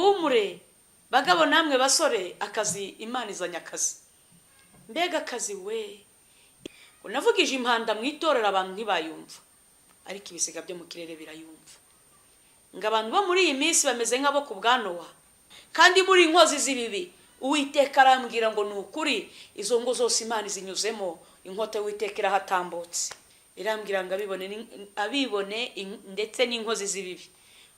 Nimuhumure bagabo namwe basore, akazi Imana izanye akazi. Mbega akazi we! Navugije impanda mu itorero abantu ntibayumva, ariko ibisiga byo mu kirere birayumva. Ngo abantu bo muri iyi minsi bameze nk'abo ku bwa Nowa, kandi muri inkozi z'ibibi. Uwiteka arambwira ngo ni ukuri, izo ngo zose Imana izinyuzemo, inkota y'Uwiteka irahatambutse. Irambwira ngo abibone ndetse n'inkozi z'ibibi,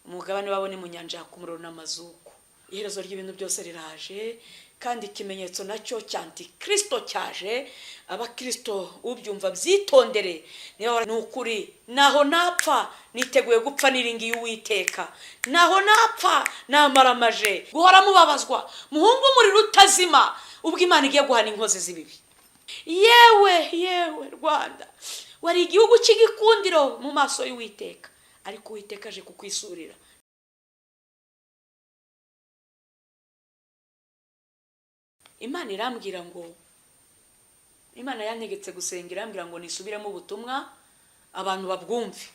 umugabane wabo ni mu nyanja yaka umuriro n'amazuku. Iherezo ry'ibintu byose riraje, kandi ikimenyetso nacyo cya antikirisito cyaje. Abakirisito, ubyumva byitondere. Niba ni ukuri, naho napfa niteguye gupfa niringiye Uwiteka, naho napfa namaramaje guhora mubabazwa, muhunge umuriro utazima ubwo Imana igiye guhana inkozi z'ibibi. Yewe yewe Rwanda, wari igihugu cy'igikundiro mu maso y'Uwiteka, ariko Uwiteka aje kukwisurira. Imana irambwira ngo, Imana yantegetse gusenga, irambwira ngo nisubiremo ubutumwa abantu babwumve,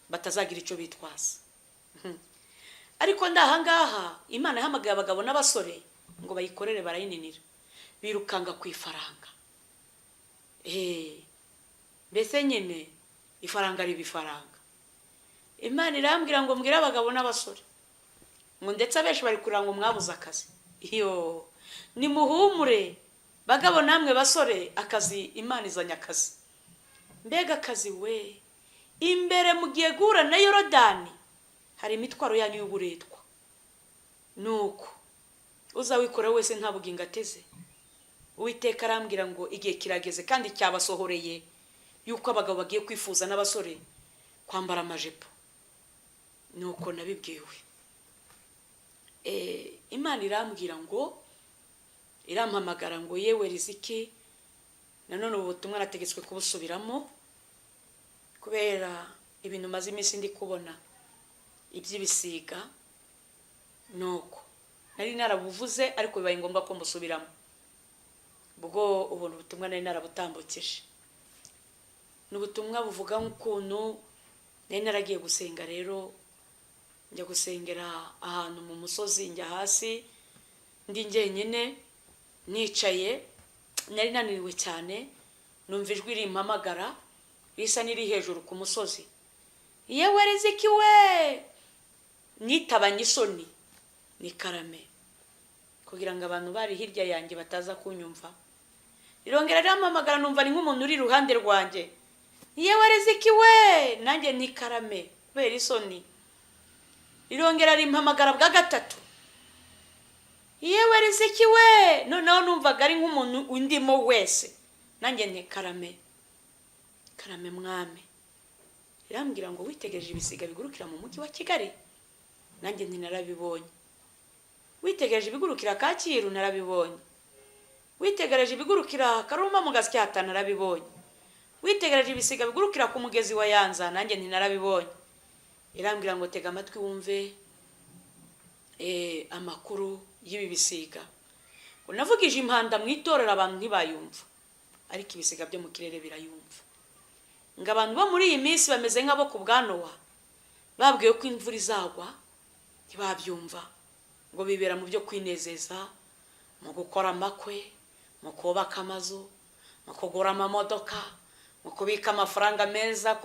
batazagira icyo bitwaza. Ariko ndahangaha Imana yahamagaye abagabo n'abasore ngo bayikorere, barayininira, birukanga ku ifaranga. Mbese nyine ifaranga riba ifaranga. Imana irambwira ngo mbwire abagabo n'abasore ngo ndetse abenshi bari kurira ngo mwabuze akazi. Iyo nimuhumure bagabo namwe basore, akazi Imana izanye akazi. Mbega akazi we! Imbere mugiye guhura na Yorodani, hari imitwaro yanyu y'uburetwa. Nuko uzawikora wese nta bugingo ateze. Uwiteka arambwira ngo igihe kirageze kandi cyabasohoreye yuko abagabo bagiye kwifuza n'abasore kwambara amajipo. Nuko nabibwiwe. Imana irambwira ngo, irampamagara ngo yewe Riziki. Nanone ubu butumwa nategetswe kubusubiramo kubera ibintu maze iminsi ndi kubona iby'ibisiga. Nuko nari narabuvuze, ariko bibaye ngombwa ko mbusubiramo ubwo ubuntu butumwa nari narabutambukije. Ni ubutumwa buvuga nk'ukuntu nari naragiye gusenga. Rero njya gusengera ahantu mu musozi, njya hasi ndi njyenyine, nicaye, nari nananiwe cyane. Numva ijwi rimpamagara risa n'iri hejuru ku musozi: "Yewe Riziki we!" Nitabanye isoni ni karame, kugira ngo abantu bari hirya yanjye bataza kunyumva. Rirongera rirampamagara, numva ni nk'umuntu uri iruhande rwanjye: "Yewe Riziki we!" Nanjye ni karame kubera isoni. Rirongera rimpamagara bwa gatatu: "Yewe Riziki we!" Noneho numvaga ari nk'umuntu undimo wese. Nanjye ni karame, karame mwami. Rirambwira ngo witegereje ibisiga bigurukira mu mujyi wa Kigali? Nanjye nti narabibonye. Witegereje ibigurukira Kacyiru? Narabibonye. Witegereje ibigurukira Karuma mu Gasyata? Narabibonye. Witegereje ibisiga bigurukira ku mugezi wa Yanza? Nanjye nti narabibonye. Irambwira ngo tega amatwi wumve amakuru y'ibi bisiga. Ngo navugije impanda mu itorero abantu ntibayumva, ariko ibisiga byo mu kirere birayumva. Ngo abantu bo muri iyi minsi bameze nk'abo ku bwa Nowa, babwiwe ko imvura izagwa ntibabyumva, ngo bibera mu byo kwinezeza, mu gukora amakwe, mu kubaka amazu, mu kugura amamodoka, mu kubika amafaranga meza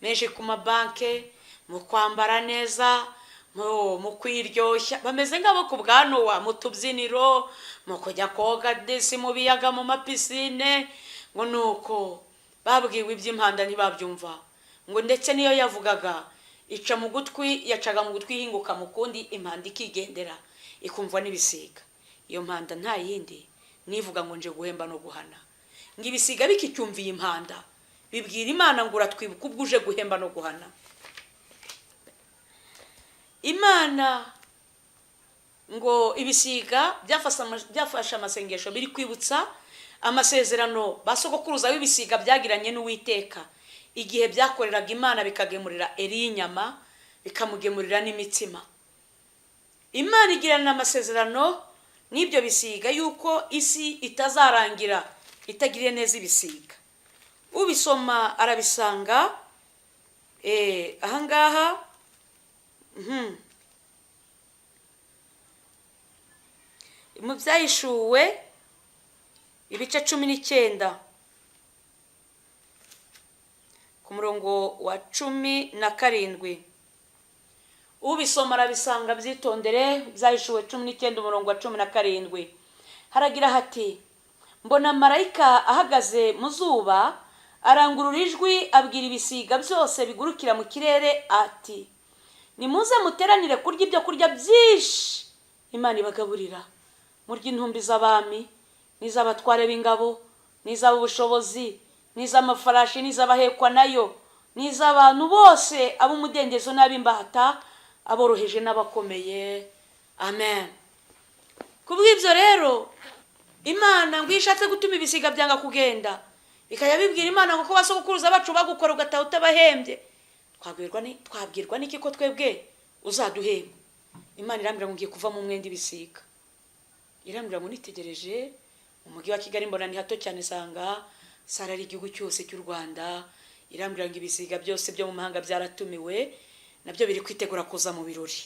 menshi ku mabanke, mu kwambara neza, mu kwiryoshya. Bameze nk'abo ku bwa Nowa, mu tubyiniro, mu kujya koga desi mu biyaga, mu mapisine. Ngo ni uko babwiwe iby'impanda ntibabyumva, ngo ndetse niyo yavugaga ica mu gutwi, yacaga mu gutwi ihinguka mu kundi, impanda ikigendera ikumvwa n'ibisiga. Iyo mpanda nta yindi, nivuga ngo nje guhemba no guhana. Ngo ibisiga bikicyumviye impanda bibwira Imana ngo uratwibuka ubwo uje guhemba no guhana. Imana ngo ibisiga byafashe amasengesho, biri kwibutsa amasezerano ba sogokuruza w'ibisiga byagiranye n'Uwiteka igihe byakoreraga Imana, bikagemurira Eliya inyama, bikamugemurira n'imitsima. Imana igirana amasezerano n'ibyo bisiga yuko isi itazarangira itagiriye neza ibisiga. Ubisoma arabisanga ahangaha. Mu Byahishuwe ibice 19 ku murongo wa 17, ubisoma arabisanga, byitondere. Byahishuwe 19 umurongo wa 17 haragira hati: "Mbona marayika ahagaze mu zuba, arangurura ijwi abwira ibisiga byose bigurukira mu kirere ati: 'Nimuze muteranire kurya ibyo kurya byinshi Imana ibagaburira, murya intumbi z'abami n'iz'abatware b'ingabo n'iz'ab'ubushobozi n'iz'amafarashi n'iz'abahekwa nayo n'iz'abantu bose, ab'umudendezo n'ab'imbata, aboroheje n'abakomeye.'" Amen. Ku bw'ibyo rero, Imana ngo iyo ishatse gutuma ibisiga byanga kugenda, bikajya bibwira Imana ngo: "Ko basogokuruza bacu bagukora ugataha utabahembye, twabwirwa n'iki ko twebwe uzaduhemba?" Imana irambwira ngo ngiye kuva mu mwenda ibisiga. Irambwira ngo nitegereje umujyi wa Kigali mbona ni hato cyane, nsanga sara ari igihugu cyose cy'u Rwanda. Irambwira ngo ibisiga byose byo mu mahanga byaratumiwe, nabyo biri kwitegura kuza mu birori.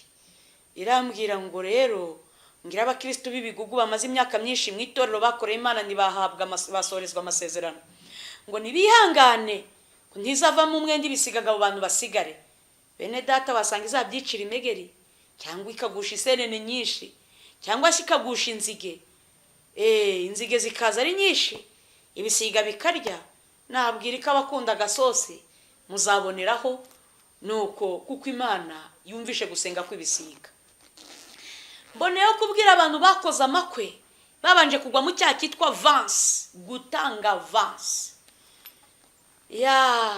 Irambwira ngo rero ngira abakirisitu b'ibigugu bamaze imyaka myinshi mu itorero bakoreye Imana ntibahabwa basorezwa amasezerano, ngo ntibihangane, ngo ntizavamo umwenda ibisiga ngo abo bantu basigare. Bene data, wasanga izabyicira imegeri, cyangwa ikagusha isenene nyinshi, cyangwa se ikagusha inzige, inzige zikaza ari nyinshi, ibisiga bikarya. Nabwira ko abakunda agasosi muzaboneraho nuko, kuko Imana yumvishe gusenga kw'ibisiga. Mboneyeho kubwira abantu bakoze amakwe babanje kugwa mu cyaha cyitwa avance, gutanga avance. Ya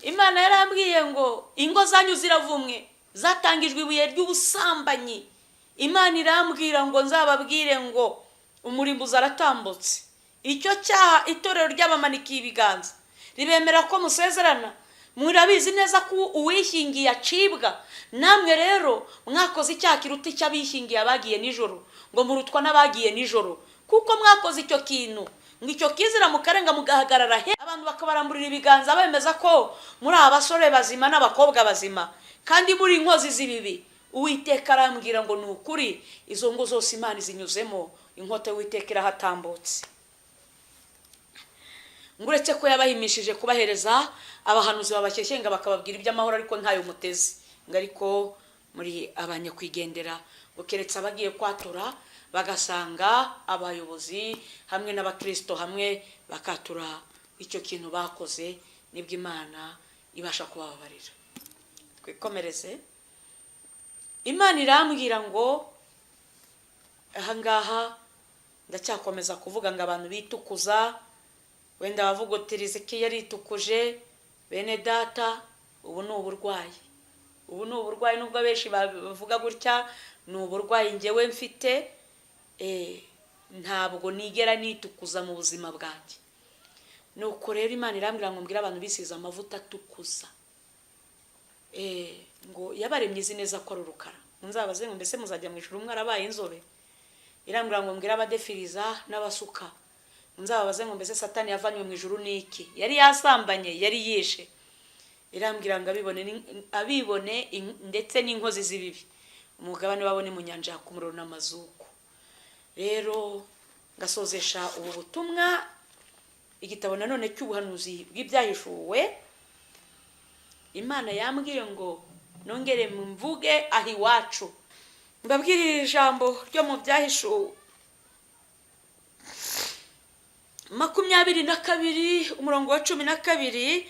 Imana yarambwiye ngo ingo zanyu ziravumwe, zatangijwe ibuye ry'ubusambanyi. Imana irambwira ngo nzababwire ngo umurimbuzi aratambutse. Icyo cyaha itorero ryabamanikiye ibiganza, ribemera ko musezerana, murabizi neza ko uwishingiye acibwa. Namwe rero mwakoze icyaha kiruta icy'abishingiye abagiye nijoro, ngo murutwa n'abagiye nijoro, kuko mwakoze icyo kintu, ngo icyo kizira mukarenga, mugahagarara he, abantu bakabaramburira ibiganza bemeza ko muri abasore bazima n'abakobwa bazima, kandi muri inkozi z'ibibi. Uwiteka arambwira ngo ni ukuri izo ngo zose Imana izinyuzemo, inkota y'Uwiteka irahatambutse. Ngo uretse ko yabahimishije kubahereza abahanuzi babashyeshyenga bakababwira iby'amahoro, ariko ntayo muteze, ngo ariko muri abanyakwigendera, ngo keretse abagiye kwatura bagasanga abayobozi hamwe n'abakirisito hamwe bakatura icyo kintu bakoze, nibwo Imana ibasha kubababarira. Twikomereze. Imana irambwira ngo ahangaha ndacyakomeza kuvuga ngo abantu bitukuza, wenda bavuga uti Riziki yaritukuje. Bene data, ubu ni uburwayi, ubu ni uburwayi. Nubwo abenshi bavuga gutya, ni uburwayi ngewe mfite. Ntabwo nigera nitukuza mu buzima bwanjye. Nuko rero Imana irambwira ngo mbwire abantu bisize amavuta atukuza, ngo yabaremye izi neza ko ari urukara. Nzabaze ngo mbese muzajya mu ijuru mwarabaye inzobe? Irambwira ngo mbwire abadefiriza n'abasuka, nzababaze ngo mbese Satani yavanywe mu ijuru n'iki? Yari yasambanye? Yari yishe? Irambwira ngo abibone ndetse n'inkozi z'ibibi, umugabane wabo ni mu nyanja yaka umuriro n'amazuku. Rero ngasozesha ubu butumwa igitabo nanone cy'ubuhanuzi bw'Ibyahishuwe. Imana yambwiye ngo nongere mvuge aho iwacu, mbabwirire ijambo ryo mu Byahishuwe 22 umurongo wa 12.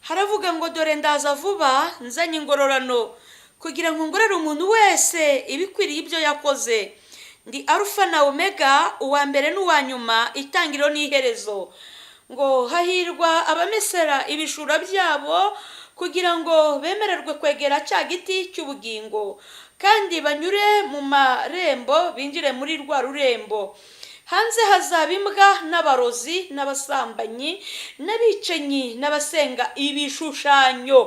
Haravuga ngo: "Dore ndaza vuba, nzanye ingororano kugira ngo ngorore umuntu wese ibikwiriye ibyo yakoze. Ndi Arufa na Omega, uwa mbere n'uwa nyuma, itangiriro n'iherezo." Ngo hahirwa abamesera ibishura byabo kugira ngo bemererwe kwegera cya giti cy'ubugingo, kandi banyure mu marembo binjire muri rwa rurembo. Hanze hazaba imbwa n'abarozi n'abasambanyi n'abicanyi n'abasenga ibishushanyo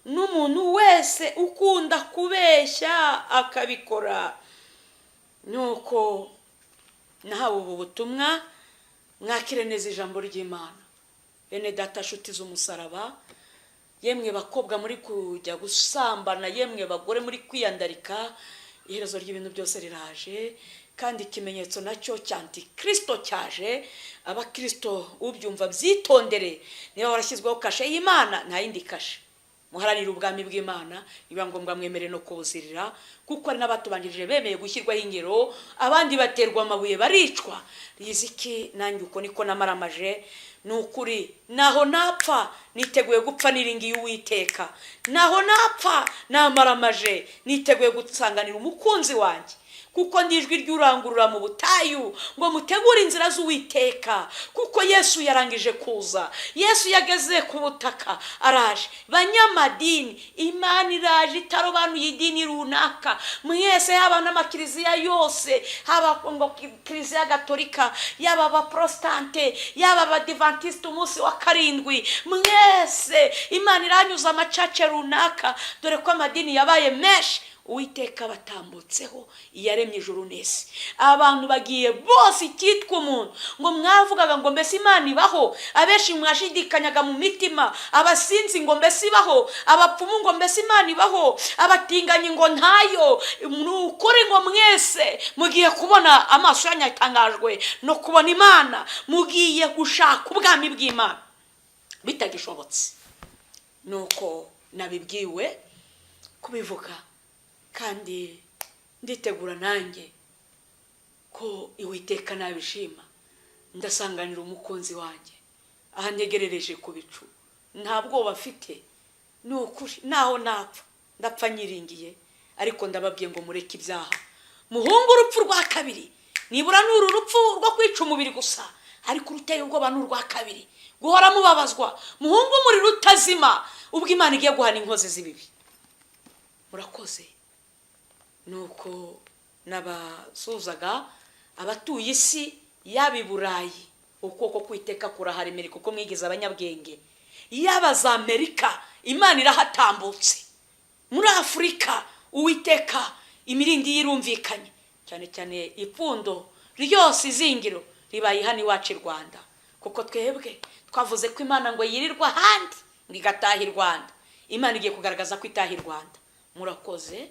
n'umuntu wese ukunda kubeshya akabikora. Nuko nahawe ubu butumwa, mwakire neza ijambo ry'Imana. Bene data, nshuti z'umusaraba, yemwe bakobwa muri kujya gusambana, yemwe bagore muri kwiyandarika. Iherezo ry'ibintu byose riraje, kandi ikimenyetso nacyo cya antikirisito cyaje. Abakirisito, ubyumva byitondere. Niba warashyizweho kashe y'Imana, nta yindi kashe. Muharanire ubwami bw'Imana, niba ngombwa mwemere no kubuzirira, kuko hari n'abatubanjirije bemeye gushyirwaho ingero, abandi baterwa amabuye baricwa. Riziki, nanjye uko niko namaramaje. Ni ukuri, naho napfa niteguye gupfa niringiye Uwiteka. Naho napfa namaramaje, niteguye gusanganira umukunzi wanjye, kuko ndi ijwi ry'urangurura mu butayu ngo mutegure inzira z'Uwiteka, kuko Yesu yarangije kuza. Yesu yageze ku butaka, araje. Banyamadini, Imana iraje itarobanuye idini runaka. Mwese, haba n'amakiliziya yose, haba ngo Kiliziya Gatolika, yaba Abaporositante, yaba Abadivantisite umunsi wa karindwi, mwese Imana iranyuza amacace runaka, dore ko amadini yabaye menshi. Uwiteka batambutseho, iyaremye ijuru n'isi. Abantu bagiye bose, icyitwa umuntu. Ngo mwavugaga ngo mbese Imana ibaho? Abenshi mwashidikanyaga mu mitima. Abasinzi ngo mbese ibaho? Abapfumu ngo mbese Imana ibaho? Abatinganyi ngo ntayo. Ni ukuri, ngo mwese mugiye kubona, amaso yanyu atangajwe no kubona Imana. Mugiye gushaka ubwami bw'Imana bitagishobotse. Nuko nabibwiwe kubivuga, kandi nditegura nanjye ko Iwiteka nabishima ndasanganira umukunzi wanjye aha ntegerereje ku bicu. Nta bwoba mfite, ni ukuri. Naho napfa, ndapfa nyiringiye. Ariko ndababwiye ngo mureke ibyaha, muhunge urupfu rwa kabiri. Nibura ni uru rupfu rwo kwica umubiri gusa, ariko uruteye ubwoba ni urwa kabiri, guhora mubabazwa. Muhunge umuriro utazima ubwo Imana igiye guhana inkozi z'ibibi. Murakoze. Nuko nabasuhuzaga abatuye isi, yaba i Burayi, ukuboko kw'Iteka kuraharemere, kuko mwigize abanyabwenge. Yaba za Amerika, Imana irahatambutse. Muri Afurika, Uwiteka imirindi yirumvikanye cyane cyane. Ipfundo ryose, izingiro ribaye hano iwacu i Rwanda, kuko twebwe twavuze ko Imana ngo yirirwa ahandi ngo igataha i Rwanda. Imana igiye kugaragaza ko itaha i Rwanda. Murakoze,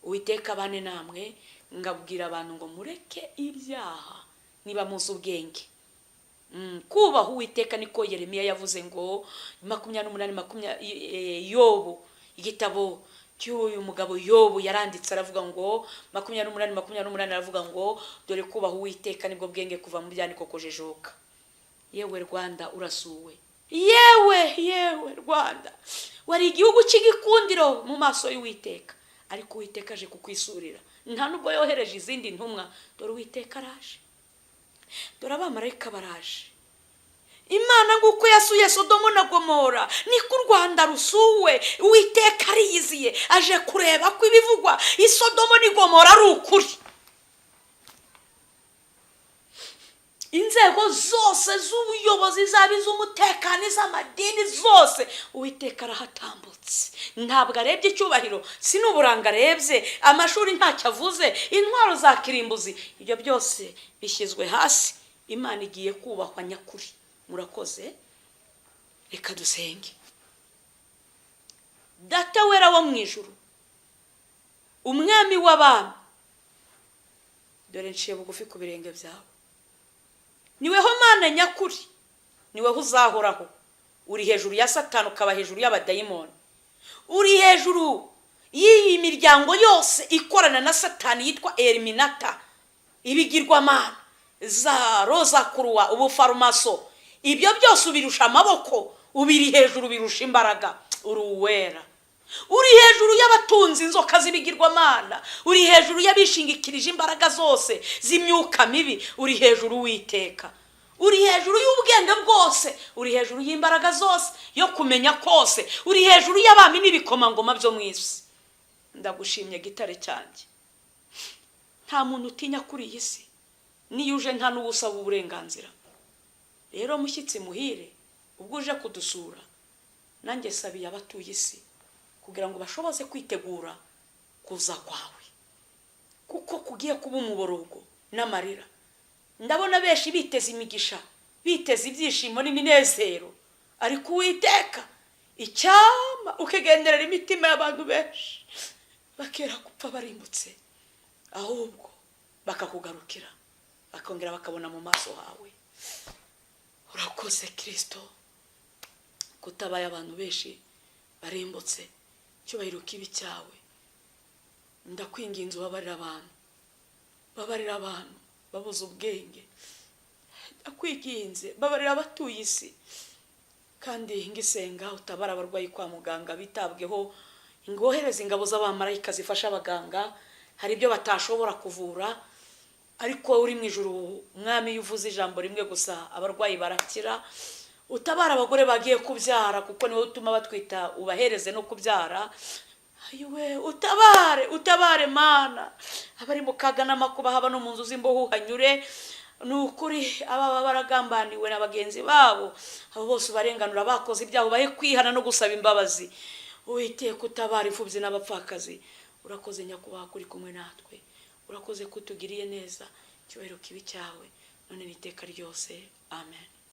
Uwiteka abane namwe. Ngabwira abantu ngo mureke ibyaha niba muzi ubwenge. Kubaha Uwiteka niko Yeremiya yavuze ngo 28 20, Yobu, igitabo cy'uyu mugabo Yobu yaranditse, aravuga ngo 28 28, aravuga ngo dore kubaha Uwiteka nibwo bwenge, kuva mu byaniko kujijuka. Yewe Rwanda, urasuwe. Yewe, yewe Rwanda, wari igihugu cy'igikundiro mu maso y'Uwiteka, ariko Uwiteka aje kukwisurira. Nta nubwo yohereje izindi ntumwa. Dore Uwiteka araje, dore abamarayika baraje. Imana nguko yasuye Sodomo na Gomora, niko u Rwanda rusuwe. Uwiteka ariyiziye, aje kureba ko ibivugwa i Sodomo n'i Gomora ari ukuri. Inzego zose z'ubuyobozi, zaba iz'umutekano, iz'amadini, zose, Uwiteka arahatambutse. Ntabwo arebye icyubahiro, si n'uburanga arebye, amashuri ntacyo avuze, intwaro za kirimbuzi, ibyo byose bishyizwe hasi. Imana igiye kubahwa nyakuri. Murakoze, reka dusenge. Data wera wo mu ijuru, Umwami w'abami, dore nciye bugufi ku birenge byawe. Niweho Mana nyakuri, niweho uzahoraho. Uri hejuru ya Satani, ukaba hejuru y'abadayimoni, uri hejuru y'iyi miryango yose ikorana na Satani yitwa Eliminata, ibigirwamana za roza kuruwa, ubufarumaso, ibyo byose ubirusha amaboko, ubiri hejuru, ubirusha imbaraga. Uri uwera. Uri hejuru y'abatunzi inzoka z'ibigirwamana, uri hejuru y'abishingikirije imbaraga zose z'imyuka mibi. Uri hejuru, Uwiteka, uri hejuru y'ubwenge bwose, uri hejuru y'imbaraga zose, yo kumenya kose, uri hejuru y'abami n'ibikomangoma byo mu isi. Ndagushimye, gitare cyanjye. Nta muntu utinya kuri iyi si, niyo uje nta n'uwusaba uburenganzira. Rero mushyitsi muhire, ubwo uje kudusura, nanjye sabiye abatuye isi kugira ngo bashoboze kwitegura kuza kwawe, kuko kugiye kuba umuborogo n'amarira. Ndabona benshi biteze imigisha, biteze ibyishimo n'iminezero, ariko Uwiteka, icyama ukigenderera imitima y'abantu benshi bakera gupfa barimbutse. Ahubwo bakakugarukira, bakongera bakabona mu maso hawe. Urakoze Kirisito kutabaye abantu benshi barimbutse. Icyubahiro kibi cyawe. Ndakwinginze ubabarira abantu, babarira abantu babuze ubwenge. Ndakwinginze babarira abatuye isi. Kandi ngisenga, utabara abarwayi kwa muganga bitabweho, ngohereze ingabo z'abamarayika zifasha abaganga. Hari ibyo batashobora kuvura, ariko uri mu ijuru Mwami, iyo uvuze ijambo rimwe gusa abarwayi barakira. Utabara abagore bagiye kubyara, kuko niwe utuma batwita, ubahereze no kubyara. Ayiwe, utabare, utabare Mana abari mu kaga n'amakuba, haba no mu nzu z'imbohe uhanyure. Ni ukuri ababa baragambaniwe na bagenzi babo, abo bose ubarenganura. Bakoze ibyaha ubahe kwihana no gusaba imbabazi. Uwiteka, utabara imfubyi n'abapfakazi. Urakoze Nyakubahwa kuri kumwe natwe, urakoze ko utugiriye neza. Icyubahiro kibi cyawe none n'iteka ryose. Amen.